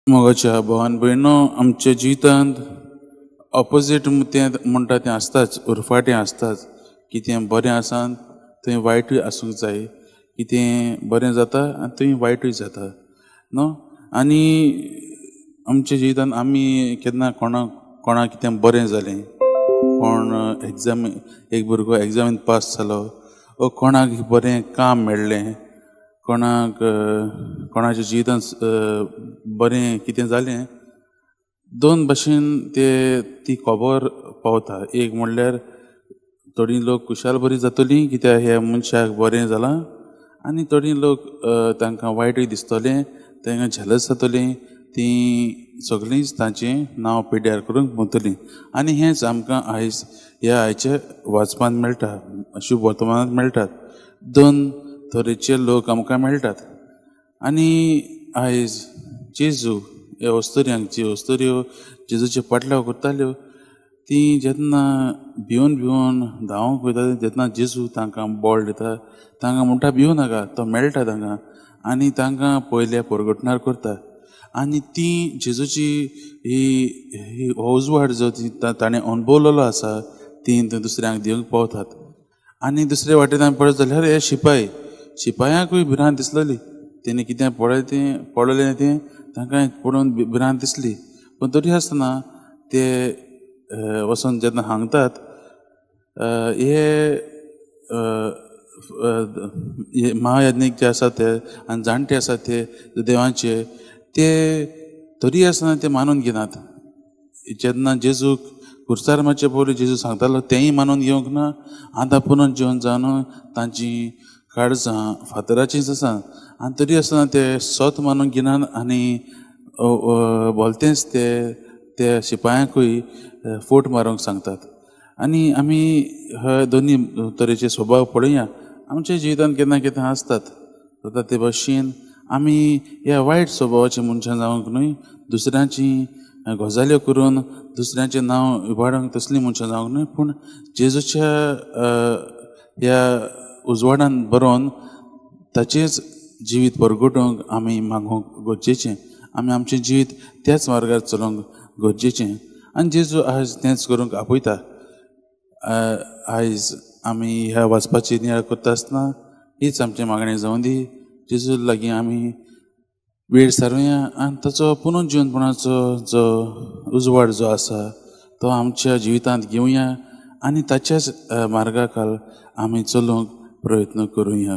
मोगाच्या भावान भयणो, आमच्या जिवितांत ऑपोजीट तें म्हणटा तें आसताच, उरफाटें आसताच. कितें बरें आसा थंय वायटूय आसूंक जाय, कितें बरें जाता आनी थंय वायटूय जाता न्हू. आनी आमच्या जिवितांत आमी केन्ना कोणाक कोणाक कितें बरें जालें, कोण एग्जाम एक भुरगो एग्जामीन पास जालो वो कोणाक बरें काम मेळ्ळें, कोणाक कोणाच्या जिवितांत बरें कितें जालें, दोन भाशेन ते ती खबर पावता. एक म्हणल्यार थोडी लोक खुशाल बरी जातली कित्याक ह्या मनशाक बरें जालां, आनी थोडी लोक तांकां वायटूय दिसतलें, तांकां झेलस जातली, तीं सगळींच तांचें नांव पिड्ड्यार करूंक भोंवतलीं. आनी हेंच आमकां आयज ह्या आयच्या वाचपांत मेळटा, शुभ वर्तमानांत मेळटात. दोन तरेचे लोक आमकां मेळटात. आनी आयज जेजू ह्या अस्तुऱ्यांक, जी अस्तुऱ्यो जेजूचे पाटल्याव करताल्यो, ती जेन्ना भिवन भिवन धांवंक वयता तेन्ना जेजू तांकां बळ दिता, तांकां म्हणटा भिवू नाका, तो मेळटा तांकां, आनी तांकां पयल्या परगटणार करता. आनी ती जेजूची ही उजवाड जो ताणें अणभवलेलो आसा ती दुसऱ्यांक दिवंक पावतात. आनी दुसरे वाटेन आमी पळयत जाल्यार हे शिपाय, शिपायांकूय भिरांत दिसलेली, तेणी कितें पळय तें पळयलें तें तांकां पळोवन भिरांत दिसली. पूण तरी आसतना ते वचोन जेन्ना सांगतात हे महायज्ञीक जे आसा ते आनी जाणटे आसा ते देवांचे, ते तरी आसतना ते मानून घेनात. जेन्ना जेजूक खुर्सार मारचे पयलीं जेजू सांगतालो तेंय मानून घेवंक ना. आतां पुनोन जेवन जावन तांची काळजां फातराचींच आसा, आनी तरी आसतना ते सत मानून घेनात आनी भलतेंच ते त्या शिपायांकूय फोट मारूंक सांगतात. आनी आमी हे दोनी तरेचे स्वभाव पळोवया आमच्या जिवितांत केन्ना केन्ना आसतात. जाता ते भशेन आमी ह्या वायट स्वभावाचे मनशां जावंक न्हय, दुसऱ्यांची गजाल्यो करून दुसऱ्यांचें नांव इबाडूंक तसलीं मनशां जावंक न्हय, पूण जेजूच्या ह्या उजवाडान बरोवन ताचेंच जिवीत परगटूंक आमी मागूंक गरजेचें. आमी आमचें जिवीत त्याच मार्गार चलोवंक गरजेचें. आनी जेजू आयज तेंच करूंक आपयता. आयज आमी ह्या वाचपाची नियाळ करता आसतना हीच आमची मागणी जावं दी, जेजू लागीं आमी वेळ सारुया आनी ताचो पुनर्जिवनपणाचो जो उजवाड जो आसा तो आमच्या जिवितांत घेवया आनी ताच्याच मार्गा खाल आमी चलूंक प्रयत्न करुया.